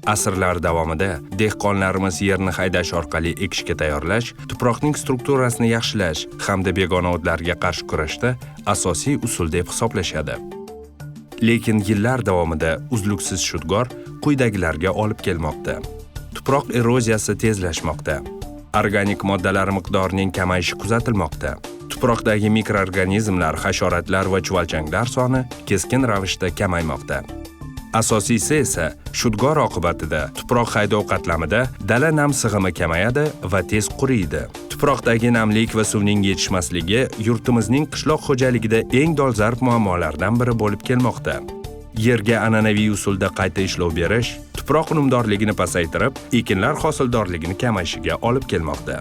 Asrlar davomida dehqonlarimiz yerni haydash orqali ekishga tayyorlash, tuproqning strukturasini yaxshilash hamda begona o'tlarga qarshi kurashda asosiy usul deb hisoblashadi. Lekin yillar davomida uzluksiz shudgor quyidagilarga olib kelmoqda. Tuproq eroziyasi tezlashmoqda. Organik moddalar miqdorining kamayishi kuzatilmoqda. Tuproqdagi mikroorganizmlar, hasharotlar va chuvalchanglar soni keskin ravishda kamaymoqda. Asosiysi esa shudgor oqibatida tuproq haydov qatlamida dala nam sig'imi kamayadi va tez quriydi. Tuproqdagi namlik va suvning yetishmasligi yurtimizning qishloq xo'jaligida eng dolzarb muammolardan biri bo'lib kelmoqda. Yerga an'anaviy usulda qayta ishlov berish tuproq unumdorligini pasaytirib, ekinlar hosildorligini kamayishiga olib kelmoqda.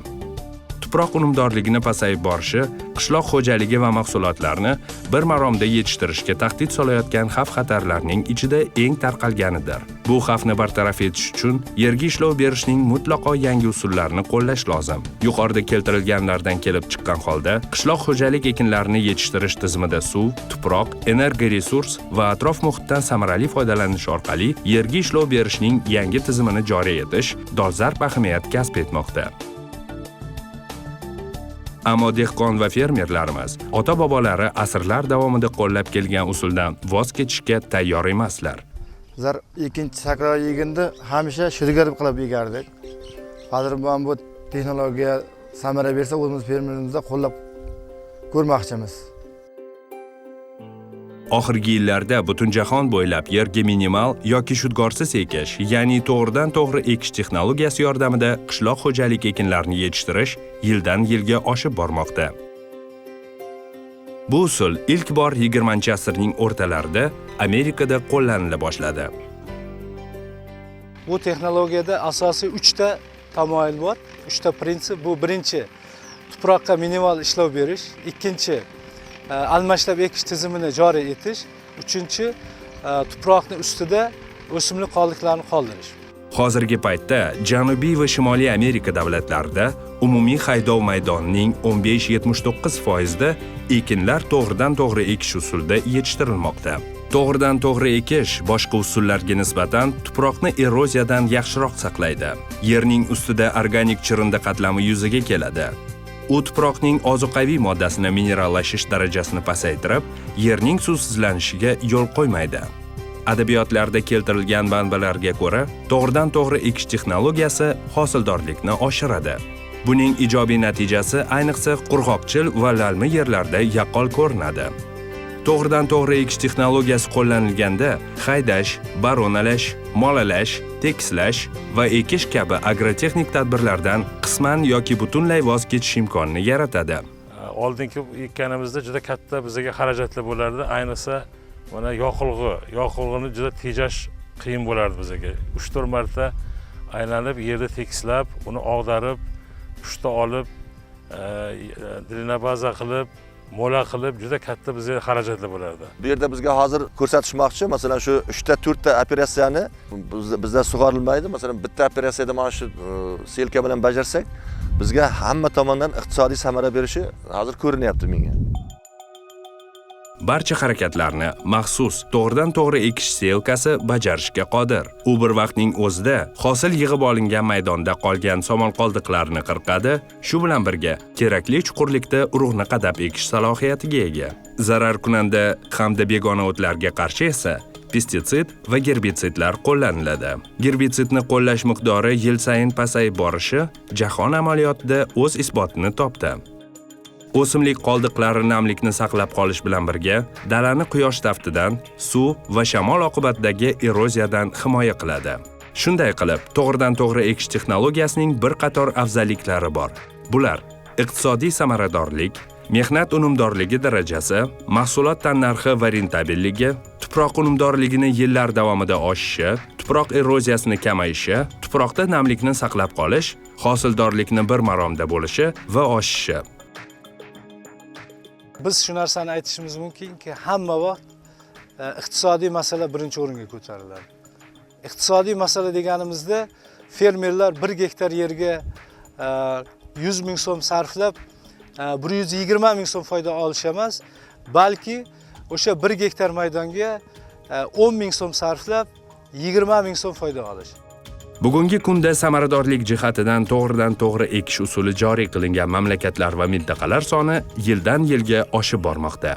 Tuproq unumdorligini pasayib borishi qishloq xo'jaligi va mahsulotlarni bir maromda yetishtirishga tahdid solayotgan xavf-xatarlarning ichida eng tarqalganidir. Bu xavfni bartaraf etish uchun yerga ishlov berishning mutlaqo yangi usullarini qo'llash lozim. Yuqorida keltirilganlardan kelib chiqqan holda qishloq xo'jalik ekinlarini yetishtirish tizimida suv, tuproq, energoresurs va atrof muhitdan samarali foydalanish orqali yerga ishlov berishning yangi tizimini joriy etish dolzarb ahamiyat kasb etmoqda. Ammo dehqon va fermerlarimiz ota-bobolari asrlar davomida qo'llab kelgan usuldan voz kechishga tayyor emaslar. Bizlar ikkinchi takror eginni hamisha shudgor qilib egardik. Hozir mana bu texnologiya samara bersa, o'zimiz fermerimizda qo'llab ko'rmoqchimiz. Oxirgi yillarda butunjahon bo'ylab yerga minimal yoki shudgorsiz ekish, ya'ni to'g'ridan-to'g'ri ekish texnologiyasi yordamida qishloq xo'jalik ekinlarini yetishtirish yildan yilga oshib bormoqda. Bu usul ilk bor 20-asrning o'rtalarida Amerikada qo'llanila boshladi. Bu texnologiyada asosiy 3 ta tamoyil bor, 3 ta prinsip. Bu birinchi, tuproqqa minimal ishlov berish, ikkinchi, almashlab ekish tizimini joriy etish, uchinchi, tuproqni ustida o'simlik qoldiqlarini qoldirish. Hozirgi paytda Janubiy va Shimoliy Amerika davlatlarida umumiy haydov maydonining 15,79% da ekinlar to'g'ridan-to'g'ri ekish usulida yetishtirilmoqda. To'g'ridan-to'g'ri ekish boshqa usullarga nisbatan tuproqni eroziyadan yaxshiroq saqlaydi. Yerning ustida organik chirindi qatlami yuzaga keladi. U tuproqning ozuqaviy moddasini minerallashish darajasini pasaytirib, yerning suvsizlanishiga yo'l qo'ymaydi. Adabiyotlarda keltirilgan manbalarga ko'ra, to'g'ridan-to'g'ri ekish texnologiyasi hosildorlikni oshiradi. Buning ijobiy natijasi ayniqsa qurg'oqchil va lalmi yerlarda yaqqol ko'rinadi. To'g'ridan-to'g'ri ekish texnologiyasi qo'llanilganda haydash, baronalash, molalash, tekislash va ekish kabi agrotexnik tadbirlardan qisman yoki butunlay voz kechish imkonini yaratadi. Oldingi ekkanimizda juda katta bizga xarajatlar bo'lardi. Ayniqsa mana yoqilg'ini juda tejash qiyin bo'lardi bizga. 3-4 marta aylanib, yerni tekislab, uni og'darib, pushta olib, длиннобаза qilib, mo'la qilib, juda katta bizga xarajatlar bo'lardi. Bu yerda bizga hozir ko'rsatishmoqchi, masalan, shu 3 ta 4 ta operatsiyani bizda sug'orilmaydi. Masalan, bitta operatsiyada mana shu сеялка bilan bajarsak, bizga hamma tomondan iqtisodiy samara berishi hozir ko'rinyapti menga. Barcha harakatlarni maxsus to'g'ridan-to'g'ri ekish сеялка si bajarishga qodir. U bir vaqtning o'zida hosil yig'ib olingan maydonda qolgan somon qoldiqlarini qirqadi, shu bilan birga kerakli chuqurlikda urug'ni qadab ekish salohiyatiga ega. Zararkunanda hamda begona o'tlarga qarshi esa pestitsid va gerbitsidlar qo'llaniladi. Gerbitsidni qo'llash miqdori yil sayin pasayib borishi jahon amaliyotida o'z isbotini topdi. O'simlik qoldiqlari namlikni saqlab qolish bilan birga dalani quyosh taftidan, suv va shamol oqibatidagi eroziyadan himoya qiladi. Shunday qilib, to'g'ridan-to'g'ri ekish texnologiyasining bir qator afzalliklari bor. Bular: iqtisodiy samaradorlik, mehnat unumdorligi darajasi, mahsulot tannarxi va rentabelligi, tuproq unumdorligini yillar davomida oshishi, tuproq eroziyasini kamayishi, tuproqda namlikni saqlab qolish, hosildorlikni bir maromda bo'lishi va oshishi. Biz shu narsani aytishimiz mumkinki, hamma vaqt iqtisodiy masala birinchi o'ringa ko'tariladi. Iqtisodiy masala deganimizda fermerlar 1 gektar yerga 100 ming so'm sarflab 120 ming so'm foyda olish emas, balki o'sha 1 gektar maydonga 10 ming so'm sarflab 20 ming so'm foyda olish. Bugungi kunda samaradorlik jihatidan to'g'ridan to'g'ri ekish usuli joriy qilingan mamlakatlar va mintaqalar soni yildan yilga oshib bormoqda.